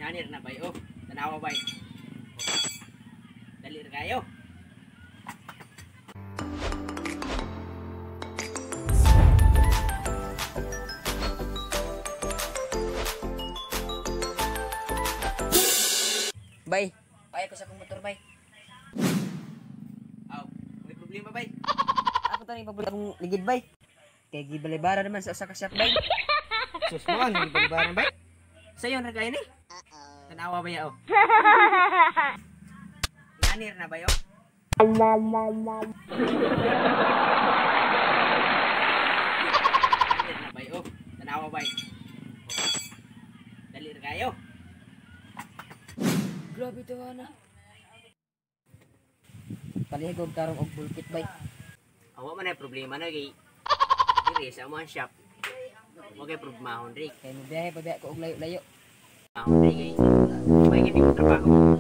Nganir na bay oh. Tanawa bay. Dali ra kayo. Bay, paya ko sa akong motor, bay. Aw, may problema bay. Ako to ni pabulit akong ligid, bay. Kay gibalibara naman sa usa ka shop, bay. Sus mo, ang gibalibaran bay. Sayon ra kayo ni. Tanawa bay oh. Nganir na bay oh. Nganir na bay oh. Tanawa bay. Dali ra kayo. Grabe to ana. Palihog karong og bulkit, bay. Awa man ay problema na kay diri sa among shop. Wa kay problemahon ri. Kay mo biyahe pa biya ko og layo-layo. Ahon ri kay may gid ko trabaho.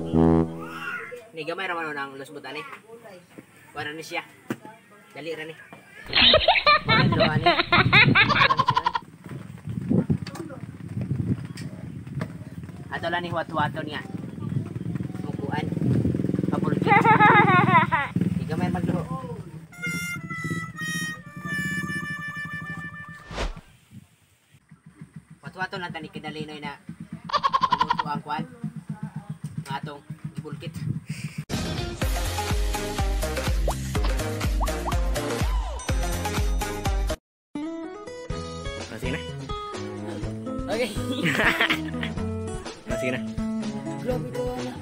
Ni gamay ra man ang lusbot ani. Wala ni siya. Dali ra ni. Wala ni ani. Ato lang ni huwat-huwaton nga. Mukuan. Pabulkit. Di gamay magluho. Huwat-huwaton lang tani kidalinoy na maluto ang kuan. Ang atong gibulkit. Oh, sige na. Okay. Oh, sige na. Grabe to ana.